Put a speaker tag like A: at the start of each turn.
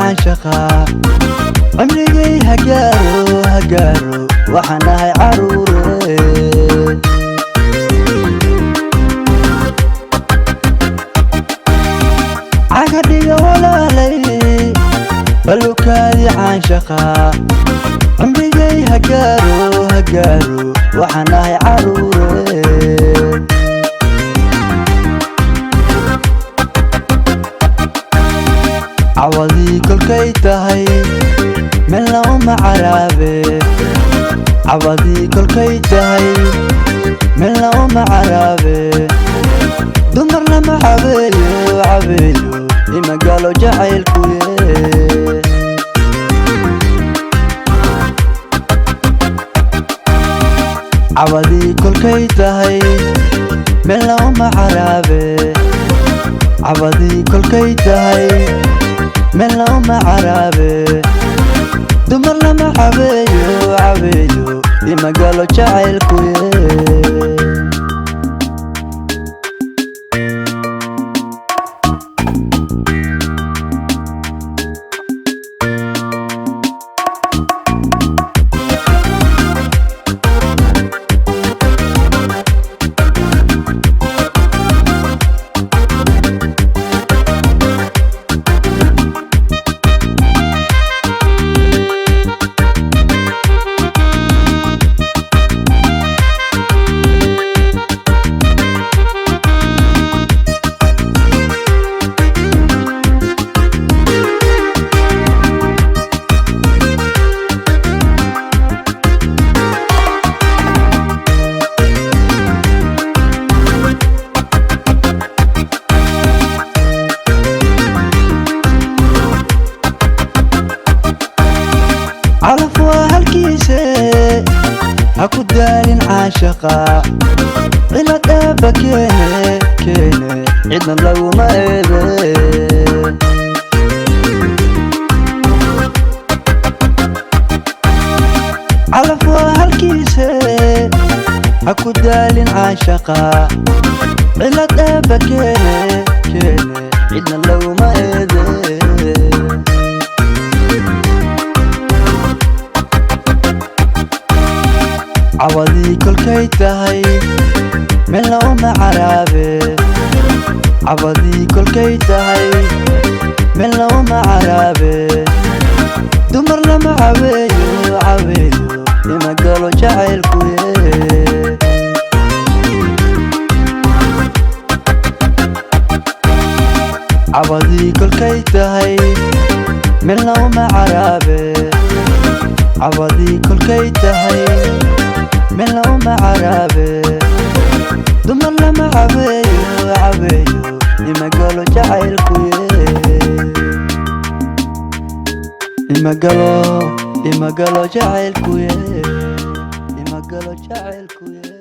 A: Caashaqa cimrigay hagaaro hagaaro, waxaan ahay caruure. Caga dhiga walaalay, balukaadi caashaqa cimrigay hagaaro hagaaro, waxaan ahay caruure. Cawadii kolkay tahay meelna uma caraabe, cawadii kolkay tahay meelna uma caraabe, dumar lama cabeeyo cabeeyo, imagalo jacaylkuye. Cawadii kolkay tahay meelna uma caraabe, cawadii kolkay tahay meelna uma caraabe, dumar lama cabeeyo cabeeyo, imagalo jacaylkuye. Calaf waa halkiise, ha ku daalin caashaqa, cilad eebba keene keene, cidna laguma eede. Calaf waa halkiise, ha ku daalin caashaqa, cilad eebba keene keene, cidna laguma eede. Cawadii kolkay tahay meelna uma caraabe, cawadii kolkay tahay meelna uma caraabe, dumar lama cabeeyo cabeeyo, imagalo jacaylkuye. Cawadii kolkay tahay meelna uma caraabe, cawadii kolkay tahay meelna uma caraabe, dumar lama cabeeyo cabeeyo, imagalo jacaylkuye. Imagalo, imagalo jacaylkuye, imagalo jacaylkuye.